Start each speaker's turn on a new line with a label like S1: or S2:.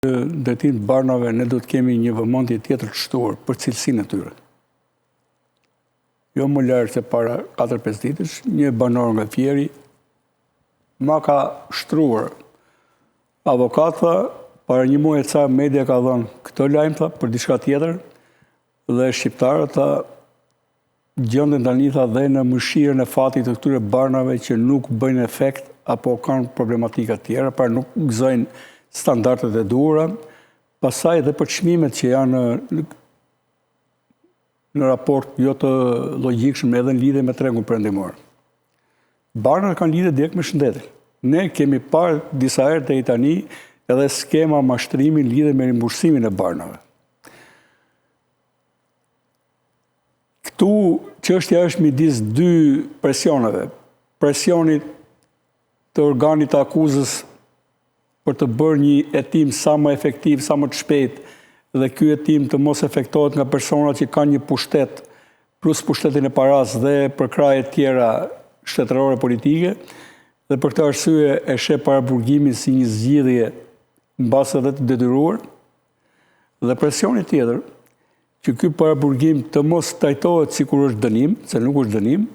S1: Në drejtim të barnave ne duhet të kemi një vëmendje tjetër të shtuar për cilësinë e tyre. Jo më larg se para 4-5 ditësh, një banor nga Fieri ma ka shtruar avokat tha, para një muaji e ca media ka dhënë këtë lajm tha për diçka tjetër dhe shqiptarët tha Gjenden tani tha dhe në mëshirën e fatit të këtyre barnave që nuk bëjnë efekt apo kanë problematika të tjera, pra nuk gëzojnë standardet e duhura, pastaj dhe për çmimet që janë në, në raport jo të logjikshëm edhe në lidhje me tregun perëndimor. Barnat kanë lidhje direkt me shëndetin. Ne kemi parë disa herë deri tani edhe skema mashtrimi në lidhje me rimbursimin e barnave. Këtu çështja është midis dy presioneve. Presionit të organit të akuzës për të bërë një hetim sa më efektiv, sa më të shpejtë dhe ky hetim të mos efektohet nga persona që kanë një pushtet plus pushtetin e parasë dhe përkrahje të tjera shtetërore politike dhe për këtë arsye e sheh paraburgimin si një zgjidhje mbase edhe të detyruar. Dhe presioni tjetër, që ky paraburgim të mos trajtohet sikur është dënim, se nuk është dënim,